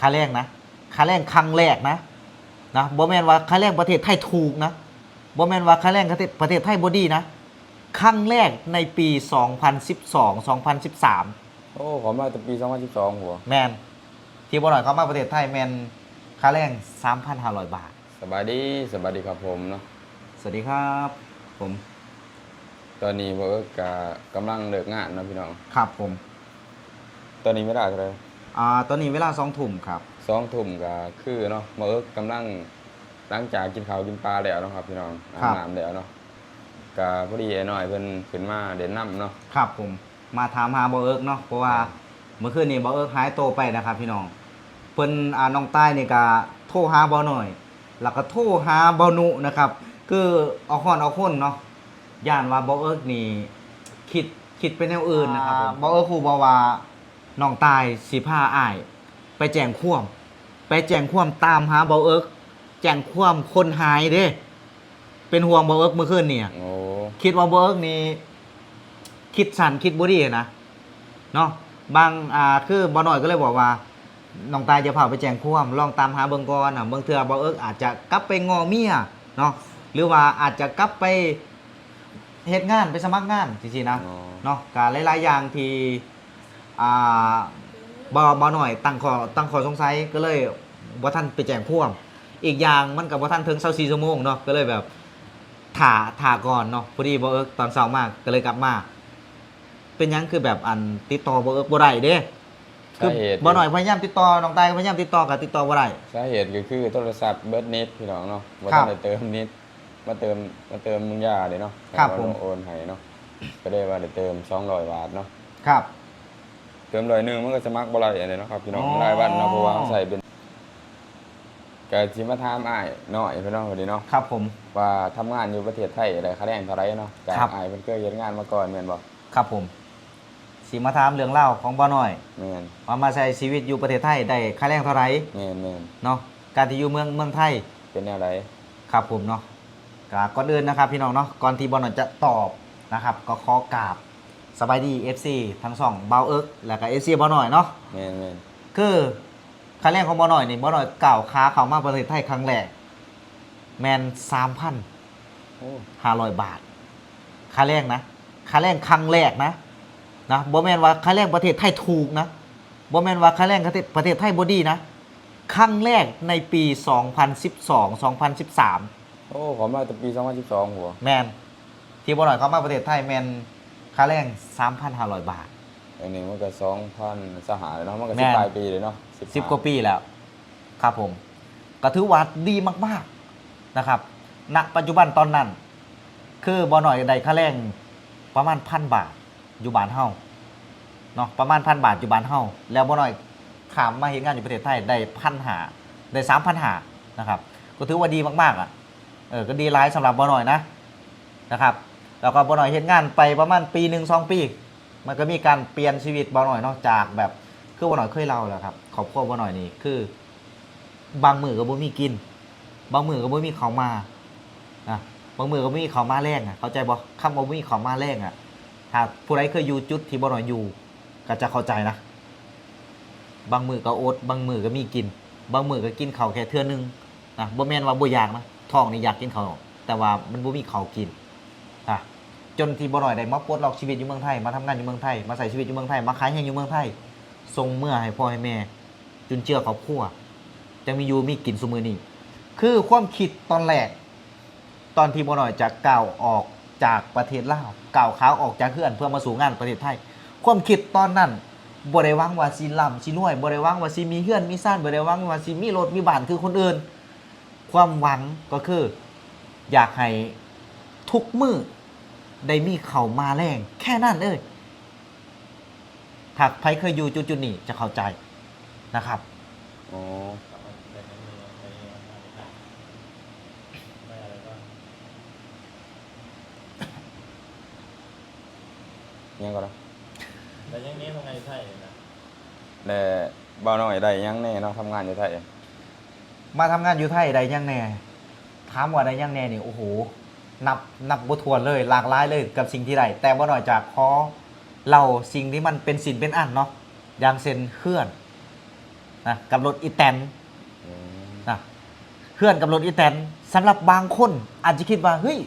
ຄ່າແຮງນະ ຄ່າແຮງຄັ້ງແລກນະ ນະ ບໍ່ແມ່ນວ່າຄ່າແຮງປະເທດໄທຖືກນະ ບໍ່ແມ່ນວ່າຄ່າແຮງປະເທດ ປະເທດໄທບໍ່ດີນະ ຄັ້ງແລກໃນປີສອງພັນສິບສອງ ສອງພັນສິບສາມ. ໂອ້ ເຂົ້າມາແຕ່ປີສອງພັນສິບສອງພຸ້ນ. ແມ່ນ ທີ່ບໍ່ໜ້ອຍເຂົ້າມາປະເທດໄທແມ່ນຄ່າແຮງສາມພັນຫ້າຮ້ອຍບາດ. ສະບາຍດີ ສະບາຍດີຄັບຜົມເນາະ. ສະຫວັດດີຄັບຜົມ. ຕອນນີ້ບ່າວເອິກກະກຳລັງເລີກງານເນາະພີ່ນ້ອງ. ຄັບຜົມ. ຕອນນີ້ເວລາເທົ່າໃດ? ອ່າ ຕອນນີ້ເວລາສອງທຸ່ມຄັບ. ສອງທຸ່ມກະຄືເນາະ ບ່າວເອິກກຳລັງ ຫຼັງຈາກກິນເຂົ້າກິນປາແລ້ວເນາະຄັບພີ່ນ້ອງ ອາບນ້ຳແລ້ວເນາະ ກະພໍດີອ້າຍນ້ອຍເພິ່ນຂຶ້ນມາຫຼິ້ນນຳເນາະ. ຄັບຜົມ. ມາຖາມຫາບ່າວເອິກເນາະ ເພາະວ່າ ແມ່ນ ເມື່ອຄືນນີ້ບ່າວເອິກຫາຍໂຕໄປນະຄັບພີ່ນ້ອງ. ເພິ່ນ ອ່າ ນ້ອງຕ່າຍນີ້ກະໂທຫາບ່າວນ້ອຍ ແລ້ວກະໂທຫາບ່າວນຸນະຄັບ ຄືອອກຮ້ອນອອກຮົນເນາະ ຢ້ານວ່າບ່າວເອິກນີ້ຄິດ ຄິດໄປແນວອື່ນນະຄັບ. ອ່າ ບ່າວເອິກຮູ້ບໍ່ວ່າ ນ້ອງຕ່າຍຊິພາອ້າຍໄປແຈ້ງຄວາມ ໄປແຈ້ງຄວາມຕາມຫາບ່າວເອິກ ແຈ້ງຄວາມຄົນຫາຍເດ້. ເປັນຫ່ວງບ່າວເອິກມື້ຄືນນີ້. ໂອ້ ຄິດວ່າບ່າວເອິກນີ້ຄິດສັ້ນຄິດບໍ່ດີນະເນາະ. ບາງ ອ່າ ຄືບ່າວນ້ອຍກໍເລີຍບອກວ່າ ນ້ອງຕ່າຍຢ່າຟ້າວໄປແຈ້ງຄວາມ ລອງຕາມຫາເບິ່ງກ່ອນນະ ບາງເທື່ອບ່າວເອິກອາດຈະກັບໄປງໍ້ເມຍເນາະ ຫຼືວ່າອາດຈະກັບໄປເຮັດງານ ໄປສະໝັກງານຈັ່ງຊີ້ນະ ເນາະ. ກະຫຼາຍໆຢ່າງທີ່ ອ່າ ບ່າວ ບ່າວນ້ອຍຕັ້ງຂໍ້ ຕັ້ງຂໍ້ສົງໄສ ກໍເລີຍບໍ່ທັນໄປແຈ້ງຄວາມ. ອີກຢ່າງມັນກໍບໍ່ທັນເຖິງຊາວສີ່ຊົ່ວໂມງເນາະ ກໍເລີຍແບບຖ້າ ຖ້າກ່ອນເນາະ. ພໍດີບ່າວເອິກຕອນເຊົ້າມາກໍເລີຍກັບມາ. ເປັນຫຍັງຄືແບບ ອັນ ຕິດຕໍ່ບ່າວເອິກບໍ່ໄດ້ເດ້? ຄື ສາເຫດ ບ່າວນ້ອຍພະຍາຍາມຕິດຕໍ່ ນ້ອງຕ່າຍກໍພະຍາຍາມຕິດຕໍ່ ກໍຕິດຕໍ່ບໍ່ໄດ້. ສາເຫດກໍຄືໂທລະສັບເບິດເນັດພີ່ນ້ອງເນາະ ບໍ່ທັນໄດ້ເຕີມເນັດ ມາເຕີມ ມາເຕີມເບິ່ງຢາເດ້ເນາະ. ຄັບຜົມ. ໂອນໃຫ້ເນາະ ກໍໄດ້ວ່າໄດ້ເຕີມສອງຮ້ອຍບາດເນາະ. ຄັບ. ເຕີມຮ້ອຍໜຶ່ງມັນກໍສະໝັກບໍ່ໄດ້ອັນນີ້ເນາະຄັບພີ່ນ້ອງ ຫຼາຍວັນເນາະ ເພາະວ່າເຮົາໃຊ້ເປັນ ກໍຊິມາຖາມອ້າຍນ້ອຍພີ່ນ້ອງ ນີ້ເນາະ. ຄັບຜົມ. ວ່າທຳງານຢູ່ປະເທດໄທໄດ້ຄ່າແຮງເທົ່າໃດເນາະ ຈາກ ຄັບ ອ້າຍເພິ່ນເຄີຍເຮັດງານມາກ່ອນແມ່ນບໍ່? ຄັບຜົມ. ຊິມາຖາມເລື່ອງລາວຂອງບ່າວນ້ອຍ ແມ່ນ ວ່າມາໃຊ້ຊີວິດຢູ່ປະເທດໄທໄດ້ຄ່າແຮງເທົ່າໃດ? ແມ່ນໆ ເນາະ ການທີ່ຢູ່ເມືອງ ເມືອງໄທເປັນແນວໃດ? ຄັບຜົມເນາະ. ກະກ່ອນອື່ນນະຄັບພີ່ນ້ອງເນາະ ກ່ອນທີ່ບ່າວນ້ອຍຈະຕອບນະຄັບ ກໍຂໍກາບສະບາຍດີເອັຟຊີທັງຊ່ອງບ່າວເອິກ ແລ້ວກະເອັຟຊີບ່າວນ້ອຍເນາະ. ແມ່ນໆ. ຄືຄ່າແຮງຂອງບ່າວນ້ອຍນີ້ ບ່າວນ້ອຍກ້າວຂາເຂົ້າມາປະເທດໄທຄັ້ງແລກ ແມ່ນສາມພັນຫ້າຮ້ອຍບາດ. ໂອ້ ຄ່າແຮງນະ ຄ່າແຮງຄັ້ງແລກນະ ນະ ບໍ່ແມ່ນວ່າຄ່າແຮງປະເທດໄທຖືກນະ ບໍ່ແມ່ນວ່າຄ່າແຮງປະເທດ ປະເທດໄທບໍ່ດີນະ ຄັ້ງແລກໃນປີສອງພັນສິບສອງ ສອງພັນສິບສາມ. ໂອ້ ເຂົ້າມາແຕ່ປີສອງພັນສິບສອງພຸ້ນ. ແມ່ນ ທີ່ບ່າວນ້ອຍເຂົ້າມາປະເທດໄທແມ່ນຄ່າແຮງສາມພັນຫ້າຮ້ອຍບາດ. ອັນນີ້ມັນກໍສອງພັນຊາວຫ້າແລ້ວເນາະ ມັນກໍ ແມ່ນ ສິບປາຍປີແລ້ວເນາະ ສິບ ສິບກວ່າປີແລ້ວ. ຄັບຜົມ. ກໍຖືວ່າດີມາກໆນະຄັບ ນະປັດຈຸບັນຕອນນັ້ນ ຄືບ່າວນ້ອຍໄດ້ຄ່າແຮງປະມານພັນບາດຢູ່ບ້ານເຮົາເນາະ ປະມານພັນບາດຢູ່ບ້ານເຮົາ ແລ້ວບ່າວນ້ອຍຂ້າມມາເຮັດງານຢູ່ປະເທດໄທໄດ້ພັນຫ້າ ໄດ້ສາມພັນຫ້ານະຄັບ ກໍຖືວ່າດີມາກໆອະ. ເອີ ກໍດີຫຼາຍສຳລັບບ່າວນ້ອຍນະ ນະຄັບ ແລ້ວກໍບ່າວນ້ອຍເຮັດງານໄປປະມານປີໜຶ່ງສອງປີ ມັນກໍມີການປ່ຽນຊີວິດບ່າວນ້ອຍເນາະ ຈາກແບບ ຄືບ່າວນ້ອຍເຄີຍເລົ່າແລ້ວຄັບ ຄອບຄົວບ່າວນ້ອຍນີ້ຄື ບາງມື້ກໍບໍ່ມີກິນ ບາງມື້ກໍບໍ່ມີເຂົ້າມານະ ບາງມື້ກໍບໍ່ມີເຂົ້າມາແລງນະ ເຂົ້າໃຈບໍ່? ຄຳວ່າບໍ່ມີເຂົ້າມາແລງນະ ຫາກຜູ້ໃດເຄີຍຢູ່ຈຸດທີ່ບ່າວນ້ອຍຢູ່ ກໍຈະເຂົ້າໃຈນະ ບາງມື້ກໍອົດ ບາງມື້ກໍມີກິນ ບາງມື້ກໍກິນເຂົ້າແຄ່ເທື່ອໜຶ່ງນະ ບໍ່ແມ່ນວ່າບໍ່ຢາກນະ ທ້ອງນີ້ຢາກກິນເຂົ້າ ແຕ່ວ່າມັນບໍ່ມີເຂົ້າກິນນະ ຈົນທີ່ບ່າວນ້ອຍໄດ້ມາປົດລັອກຊີວິດຢູ່ເມືອງໄທ ມາທຳງານຢູ່ເມືອງໄທ ມາໃຊ້ຊີວິດຢູ່ເມືອງໄທ ມາຂາຍແຮງຢູ່ເມືອງໄທ ສົ່ງເມືອໃຫ້ພໍ່ໃຫ້ແມ່ ຈຸນເຈືອຄອບຄົວ ຈັ່ງມີຢູ່ມີກິນຊຸມື້ນີ້. ຄືຄວາມຄິດຕອນແລກ ຕອນທີ່ບ່າວນ້ອຍຈະກ້າວອອກຈາກປະເທດລາວ ກ້າວຂາອອກຈາກເຮືອນເພື່ອມາສູ້ງານປະເທດໄທ ຄວາມຄິດຕອນນັ້ນ ບໍ່ໄດ້ຫວັງວ່າຊິລ່ຳຊິລວຍ ບໍ່ໄດ້ຫວັງວ່າຊິມີເຮືອນມີຊານ ບໍ່ໄດ້ຫວັງວ່າຊິມີລົດມີບ້ານຄືຄົນອື່ນ ຄວາມຫວັງກໍຄື ຢາກໃຫ້ທຸກມື້ໄດ້ມີເຂົ້າມາແລງ ແຄ່ນັ້ນເອີຍ. ຖ້າໃຜເຄີຍຢູ່ຈຸດໆນີ້ຈະເຂົ້າໃຈນະຄັບ. ອໍ ຫຍັງກ່ອນນະ? ໄດ້ຫຍັງແດ່ທຳງານຢູ່ໄທນະ? ແລະ ບ່າວນ້ອຍໄດ້ຫຍັງແດ່ເນາະ ທຳງານຢູ່ໄທ? ມາທຳງານຢູ່ໄທໄດ້ຫຍັງແດ່? ຖາມວ່າໄດ້ຫຍັງແດ່ນີ້ ໂອ້ໂຫ ນັບ ນັບບໍ່ຖ້ວນເລີຍ ຫຼາກຫຼາຍເລີຍກັບສິ່ງທີ່ໄດ້ ແຕ່ບ່າວນ້ອຍຈະຂໍເລົ່າສິ່ງທີ່ມັນເປັນຊິ້ນເປັນອັນເນາະ ຢ່າງເຊັ່ນ ເຮືອນ ນະ ກັບລົດອີແຕນ ອືມ ນະ ເຮືອນກັບລົດອີແຕນ ສຳລັບບາງຄົນອາດຈະຄິດວ່າ ເຮີ້ຍ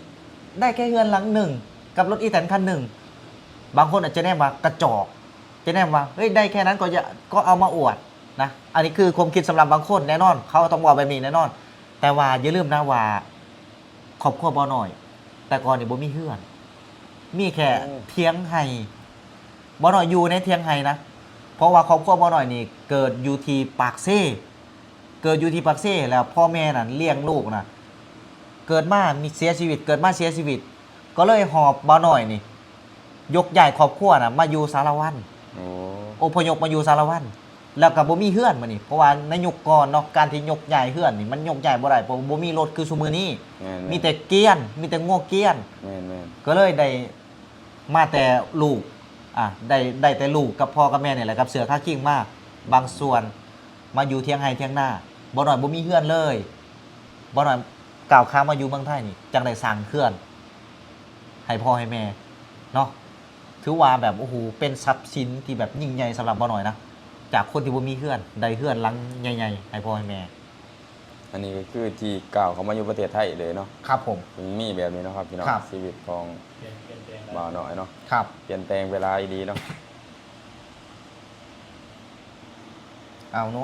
ໄດ້ແຄ່ເຮືອນຫຼັງໜຶ່ງກັບລົດອີແຕນຄັນໜຶ່ງ ບາງຄົນອາດຈະແນມວ່າກະຈອກ ຈະແນມວ່າ ເຮີ້ຍ ໄດ້ແຄ່ນັ້ນກໍຢ່າ ກໍເອົາມາອວດນະ. ອັນນີ້ຄືຄວາມຄິດສຳລັບບາງຄົນ ແນ່ນອນ ເຂົາຕ້ອງເວົ້າແບບນີ້ແນ່ນອນ. ແຕ່ວ່າຢ່າລືມນະວ່າ ຄອບຄົວບ່າວນ້ອຍແຕ່ກ່ອນນີ້ບໍ່ມີເຮືອນ ມີແຄ່ ໂອ້ ຖຽງໄຮ່. ບ່າວນ້ອຍຢູ່ໃນຖຽງໄຮ່ນະ ເພາະວ່າຄອບຄົວບ່າວນ້ອຍນີ້ເກີດຢູ່ທີ່ປາກເຊ ເກີດຢູ່ທີ່ປາກເຊ ແລ້ວພໍ່ແມ່ນັ້ນລ້ຽງລູກນະ ເກີດມາມີເສຍຊີວິດ ເກີດມາເສຍຊີວິດ ກໍເລີຍຫອບບ່າວນ້ອຍນີ້ ຍົກຍ້າຍຄອບຄົວນະມາຢູ່ສາລະວັນ ໂອ້ ອົບພະຍົບມາຢູ່ສາລະວັນ ແລ້ວກໍບໍ່ມີເຮືອນບາດນີ້ ເພາະວ່າໃນຍຸກກ່ອນເນາະ ການທີ່ຍົກຍ້າຍເຮືອນນີ້ມັນຍົກຍ້າຍບໍ່ໄດ້ ເພາະບໍ່ມີລົດຄືຊຸມື້ນີ້ ແມ່ນໆ ມີແຕ່ກຽນ ມີແຕ່ງົວກຽນ ແມ່ນໆ ກໍເລີຍໄດ້ມາແຕ່ລູກ ອ່າ ໄດ້ ໄດ້ແຕ່ລູກກັບພໍ່ກັບແມ່ນີ້ແຫຼະ ກັບເສື້ອຄາຄິງມາບາງສ່ວນ ມາຢູ່ຖຽງໄຮ່ຖຽງນາ ບ່າວນ້ອຍບໍ່ມີເຮືອນເລີຍ ບ່າວນ້ອຍກ້າວຂາມາຢູ່ເມືອງໄທນີ້ ຈັ່ງໄດ້ສ້າງເຮືອນໃຫ້ພໍ່ໃຫ້ແມ່ເນາະ. ຖືວ່າແບບ ໂອ້ໂຫ ເປັນຊັບສິນທີ່ແບບຍິ່ງໃຫຍ່ສຳລັບບ່າວນ້ອຍນະ ຈາກຄົນທີ່ບໍ່ມີເຮືອນ ໄດ້ເຮືອນຫຼັງໃຫຍ່ໆໃຫ້ພໍ່ໃຫ້ແມ່. ອັນນີ້ກໍຄືທີ່ກ້າວເຂົ້າມາຢູ່ປະເທດໄທເລີຍເນາະ. ຄັບຜົມ ມີແບບນີ້ເນາະຄັບພີ່ນ້ອງ ຊີວິດຂອງ ປ່ຽນ ປ່ຽນແປງ ບ່າວນ້ອຍເນາະ. ຄັບ ປ່ຽນແປງໄປຫຼາຍອີ່ຫຼີເນາະ. ເອົາໂນ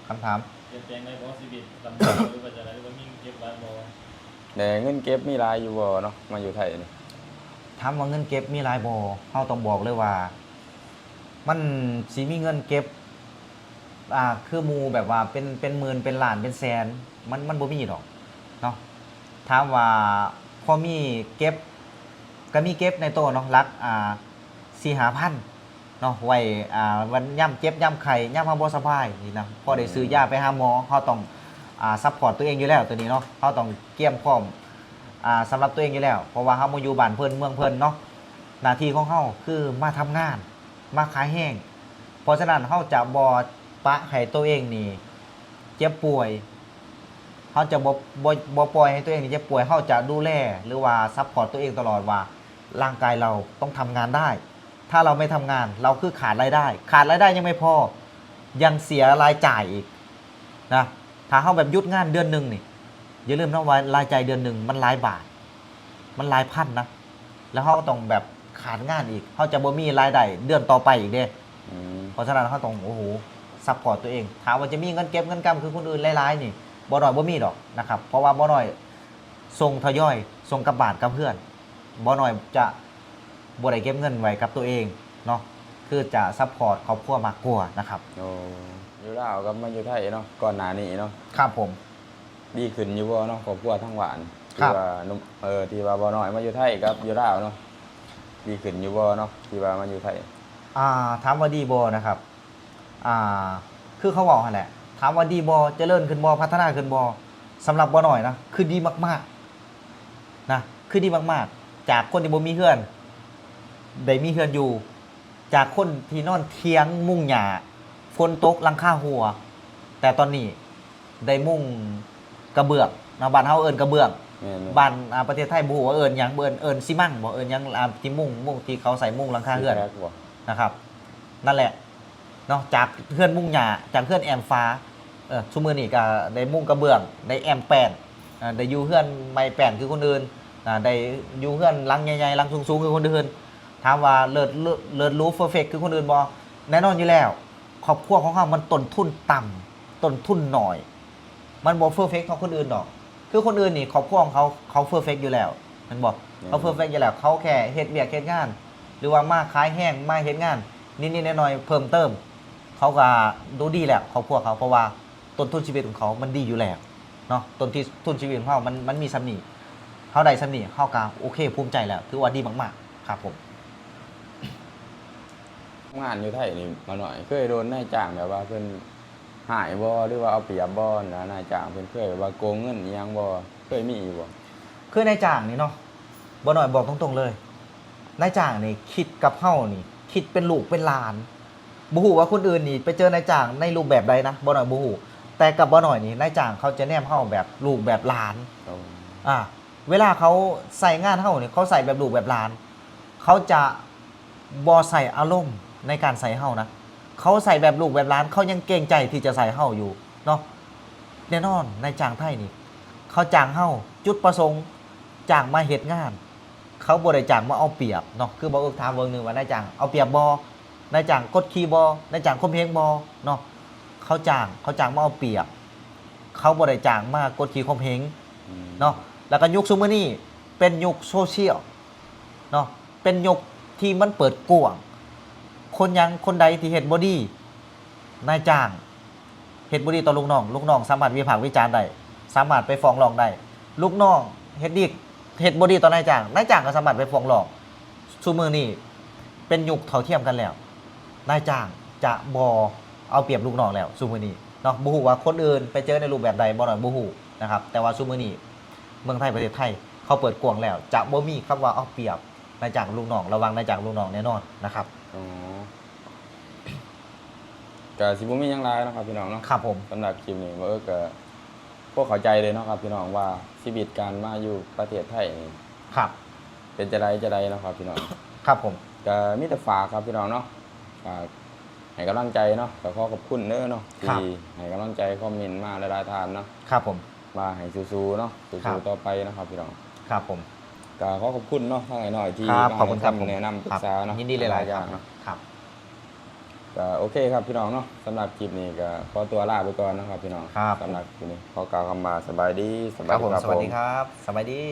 ຄຳຖາມ ປ່ຽນແປງໄດ້ບໍ່ຊີວິດ ລຳບາກ ຫຼືວ່າຈັ່ງໃດ ຫຼືວ່າມີເກັບຫຼາຍບໍ່? ແຕ່ເງິນເກັບມີຫຼາຍຢູ່ບໍ່ເນາະ ມາຢູ່ໄທນີ້? ຖາມວ່າເງິນເກັບມີຫຼາຍບໍ່? ເຮົາຕ້ອງບອກເລີຍວ່າ ມັນຊິມີເງິນເກັບ ອ່າ ຄືໝູ່ແບບວ່າເປັນ ເປັນໝື່ນ ເປັນລ້ານ ເປັນແສນ ມັນ ມັນບໍ່ມີດອກເນາະ. ຖາມວ່າພໍມີເກັບ ກໍມີເກັບໃນໂຕເນາະ ຫຼັກ ອ່າ ສີ່ຫ້າພັນເນາະ ໄວ້ ອ່າ ວັນຍາມເຈັບຍາມໄຂ້ ຍາມເຮົາບໍ່ສະບາຍນີ້ນະ ພໍໄດ້ຊື້ຢາໄປຫາໝໍ. ເຮົາຕ້ອງ ອ່າ ຊັບພອດຕົວເອງຢູ່ແລ້ວໂຕນີ້ເນາະ ເຮົາຕ້ອງກຽມພ້ອມ ອ່າ ສຳລັບຕົວເອງຢູ່ແລ້ວ ເພາະວ່າເຮົາມາຢູ່ບ້ານເພິ່ນເມືອງເພິ່ນເນາະ. ໜ້າທີ່ຂອງເຮົາຄືມາທຳງານ ມາຂາຍແຮງ ເພາະສະນັ້ນເຮົາຈະບໍ່ປະໃຫ້ໂຕເອງນີ້ເຈັບປ່ວຍ ເຮົາຈະບໍ່ ບໍ່ ບໍ່ປ່ອຍໃຫ້ໂຕເອງນີ້ເຈັບປ່ວຍ ເຮົາຈະດູແລ ຫຼືວ່າຊັບພອດໂຕເອງຕະຫຼອດວ່າ ຮ່າງກາຍເຮົາຕ້ອງທຳງານໄດ້ ຖ້າເຮົາໄມ່ທຳງານ ເຮົາຄືຂາດລາຍໄດ້ ຂາດລາຍໄດ້ຍັງໄມ່ພໍ ຍັງເສຍລາຍຈ່າຍອີກນະ. ຖ້າເຮົາແບບຢຸດງານເດືອນໜຶ່ງນີ້ ຢ່າລືມນະວ່າລາຍຈ່າຍເດືອນໜຶ່ງມັນຫຼາຍບາດ ມັນຫຼາຍພັນນະ ແລ້ວເຮົາຕ້ອງແບບຂາດງານອີກ ເຮົາຈະບໍ່ມີລາຍໄດ້ເດືອນຕໍ່ໄປອີກເດ້. ອືມ ເພາະສະນັ້ນເຮົາຕ້ອງ ໂອ້ໂຫ ຊັບພອດຕົວເອງ. ຖາມວ່າຈະມີເງິນເກັບເງິນກຳຄືຄົນອື່ນຫຼາຍໆນີ້ ບໍ່ໜ້ອຍບໍ່ມີດອກນະຄັບ ເພາະວ່າບໍ່ໜ້ອຍສົ່ງທະຍອຍສົ່ງກັບບ້ານກັບເຮືອນ ບໍ່ໜ້ອຍຈະບໍ່ໄດ້ເກັບເງິນໄວ້ກັບຕົວເອງເນາະ ຄືຈະຊັບພອດຄອບຄົວມາກກວ່ານະຄັບ. ໂອ້ ຢູ່ລາວກັບມາຢູ່ໄທເນາະ ກ່ອນໜ້ານີ້ເນາະ ຄັບຜົມ ດີຂຶ້ນຢູ່ບໍ່ເນາະ ຄອບຄົວທາງບ້ານ ທີ່ວ່າ ເອີ ທີ່ວ່າບ່າວນ້ອຍມາຢູ່ໄທກັບຢູ່ລາວເນາະ ດີຂຶ້ນຢູ່ບໍ່ເນາະ ທີ່ວ່າມາຢູ່ໄທ? ອ່າ ຖາມວ່າດີບໍ່ນະຄັບ ອ່າ ຄືເຂົາເວົ້າຫັ້ນແຫຼະ ຖາມວ່າດີບໍ່ ຈະເລີນຂຶ້ນບໍ່ ພັດທະນາຂຶ້ນບໍ່? ສຳລັບບ່າວນ້ອຍນະ ຄືດີມາກໆນະ ຄືດີມາກໆ ຈາກຄົນທີ່ບໍ່ມີເຮືອນ ໄດ້ມີເຮືອນຢູ່ ຈາກຄົນທີ່ນອນຖຽງມຸງຫຍ້າ ຝົນຕົກຫຼັງຄາຮົ່ວ ແຕ່ຕອນນີ້ໄດ້ມຸງກະເບື້ອງເນາະ ບ້ານເຮົາເອີ້ນກະເບື້ອງ ແມ່ນໆ ບ້ານ ອ່າ ປະເທດໄທບໍ່ຮູ້ວ່າເອີ້ນຫຍັງ ເອີ້ນ ເອີ້ນຊີມັງບໍ່ ເອີ້ນຫຍັງ ອ່າ ທີ່ມຸງ ມຸງທີ່ເຂົາໃສ່ມຸງຫຼັງຄາເຮືອນ ຊີແພັກບໍ່ ນະຄັບ ນັ້ນແຫຼະເນາະ ຈາກເຮືອນມຸງຫຍ້າ ຈາກເຮືອນແອ້ມຝາ ເອີ ຊຸມື້ນີ້ກໍໄດ້ມຸງກະເບື້ອງ ໄດ້ແອ້ມແປ້ນ ເອີ ໄດ້ຢູ່ເຮືອນໄມ້ແປ້ນຄືຄົນອື່ນ ນະ ໄດ້ຢູ່ເຮືອນຫຼັງໃຫຍ່ໆ ຫຼັງສູງໆ ຄືຄົນອື່ນ. ຖາມວ່າເລີດ ເລີດ ເລີດຫຼູເພີເຟັກຄືຄົນອື່ນບໍ່? ແນ່ນອນຢູ່ແລ້ວ ຄອບຄົວຂອງເຮົາມັນຕົ້ນທຶນຕ່ຳ ຕົ້ນທຶນໜ້ອຍ ມັນບໍ່ເພີເຟັກເທົ່າຄົນອື່ນດອກ. ຄືຄົນອື່ນນີ້ ຄອບຄົວຂອງເຂົາ ເຂົາເພີເຟັກຢູ່ແລ້ວ ແມ່ນບໍ່? ແມ່ນ. ເຂົາເພີເຟັກຢູ່ແລ້ວ ເຂົາແຄ່ເຮັດວຽກເຮັດງານ ຫຼືວ່າມາຂາຍແຮງ ມາເຮັດງານນິດໆໜ້ອຍໆເພີ່ມເຕີມ ເຂົາກໍດູດີແລ້ວ ຄອບຄົວເຂົາ ເພາະວ່າຕົ້ນທຶນຊີວິດຂອງເຂົາມັນດີຢູ່ແລ້ວເນາະ. ຕົ້ນທຶນຊີວິດຂອງເຮົາມັນ ມັນມີສ່ຳນີ້ ເຮົາໄດ້ສ່ຳນີ້ ເຮົາກໍໂອເຄ ພູມໃຈແລ້ວ ຖືວ່າດີມາກໆ ຄັບຜົມ. ທຳງານຢູ່ໄທນີ້ ບ່າວນ້ອຍ ເຄີຍໂດນນາຍຈ້າງແບບວ່າເພິ່ນຮ້າຍບໍ່ ຫຼືວ່າເອົາປຽບບໍ່? ນາຍຈ້າງເພິ່ນເຄີຍແບບວ່າໂກງເງິນອີ່ຫຍັງບໍ່? ເຄີຍມີຢູ່ບໍ່? ຄືນາຍຈ້າງນີ້ເນາະ ບ່າວນ້ອຍບອກຕົງໆເລີຍ ນາຍຈ້າງນີ້ຄິດກັບເຮົານີ້ ຄິດເປັນລູກເປັນຫຼານ. ບໍ່ຮູ້ວ່າຄົນອື່ນນີ້ໄປເຈີນາຍຈ້າງໃນຮູບແບບໃດນະ ບ່າວນ້ອຍບໍ່ຮູ້ ແຕ່ກັບບ່າວນ້ອຍນີ້ ນາຍຈ້າງເຂົາຈະແນມເຮົາແບບລູກແບບຫຼານ. ໂອ້ ອ່າ ເວລາເຂົາໃຊ້ງານເຮົານີ້ ເຂົາໃຊ້ແບບລູກແບບຫຼານ ເຂົາຈະບໍ່ໃຊ້ອາລົມໃນການໃຊ້ເຮົານະ. ເຂົາໃຊ້ແບບລູກແບບຫຼານ ເຂົາຍັງເກງໃຈທີ່ຈະໃຊ້ເຮົາຢູ່ເນາະ. ແນ່ນອນ ນາຍຈ້າງໄທນີ້ ເຂົາຈ້າງເຮົາ ຈຸດປະສົງຈ້າງມາເຮັດງານ ເຂົາບໍ່ໄດ້ຈ້າງມາເອົາປຽບເນາະ. ຄືບ່າວເອິກຖາມເບິ່ງໜຶ່ງວ່າ ນາຍຈ້າງເອົາປຽບບໍ່? ນາຍຈ້າງກົດຂີ່ບໍ່? ນາຍຈ້າງຂົ່ມເຫງບໍ່? ເນາະ ເຂົາຈ້າງ ເຂົາຈ້າງມາເອົາປຽບ ເຂົາບໍ່ໄດ້ຈ້າງມາກົດຂີ່ຂົ່ມເຫງ ອືມ ເນາະ. ແລ້ວກໍຍຸກຊຸມື້ນີ້ເປັນຍຸກໂຊຊຽວເນາະ ເປັນຍຸກທີ່ມັນເປີດກວ້າງ ຄົນຫຍັງຄົນໃດທີ່ເຮັດບໍ່ດີ ນາຍຈ້າງເຮັດບໍ່ດີຕໍ່ລູກນ້ອງ ລູກນ້ອງສາມາດວິພາກວິຈານໄດ້ ສາມາດໄປຟ້ອງຮ້ອງໄດ້. ລູກນ້ອງເຮັດດີ ເຮັດບໍ່ດີຕໍ່ນາຍຈ້າງ ນາຍຈ້າງກໍສາມາດໄປຟ້ອງຮ້ອງ. ຊຸມື້ນີ້ເປັນຍຸກເທົ່າທຽມກັນແລ້ວ ນາຍຈ້າງຈະບໍ່ເອົາປຽບລູກນ້ອງແລ້ວຊຸມື້ນີ້ເນາະ. ບໍ່ຮູ້ວ່າຄົນອື່ນໄປເຈີໃນຮູບແບບໃດ ບໍ່ນ້ອຍບໍ່ຮູ້ນະຄັບ ແຕ່ວ່າຊຸມື້ນີ້ເມືອງໄທ ປະເທດໄທ ເຂົາເປີດກວ້າງແລ້ວ ຈະບໍ່ມີຄຳວ່າເອົາປຽບນາຍຈ້າງກັບລູກນ້ອງ ລະຫວ່າງນາຍຈ້າງກັບລູກນ້ອງແນ່ນອນນະຄັບ. ອໍ ກະຊິບໍ່ມີຫຍັງຫຼາຍເນາະຄັບພີ່ນ້ອງເນາະ. ຄັບຜົມ. ສຳລັບຄລິບນີ້ ບ່າວເອິກກະພໍເຂົ້າໃຈເລີຍເນາະຄັບພີ່ນ້ອງ ວ່າຊີວິດການມາຢູ່ປະເທດໄທນີ້ ຄັບ ເປັນຈັ່ງໃດຈັ່ງໃດເນາະຄັບພີ່ນ້ອງ. ຄັບຜົມ. ກະມີແຕ່ຝາກຄັບພີ່ນ້ອງເນາະ ຝາກໃຫ້ກຳລັງໃຈເນາະ. ກະຂໍຂອບຄຸນເດີເນາະ ທີ່ໃຫ້ກຳລັງໃຈ ຄອມເມັນມາຫຼາຍໆທ່ານເນາະ. ຄັບຜົມ. ວ່າໃຫ້ສູ້ໆເນາະ ສູ້ໆຕໍ່ໄປເນາະຄັບພີ່ນ້ອງ. ຄັບຜົມ. ກະຂໍຂອບຄຸນເນາະ ທາງອ້າຍນ້ອຍທີ່ມາໃຫ້ຄຳແນະນຳປຶກສາເນາະ ຍິນດີຫຼາຍໆ ຫຼາຍຢ່າງເນາະ. ຄັບ ກະໂອເຄຄັບພີ່ນ້ອງເນາະ ສຳລັບຄລິບນີ້ກະຂໍຕົວລາໄປກ່ອນເນາະຄັບພີ່ນ້ອງ. ສຳລັບຄລິບນີ້ຂໍກ່າວຄຳວ່າສະບາຍດີ. ສະບາຍດີຄັບ ສະບາຍດີ.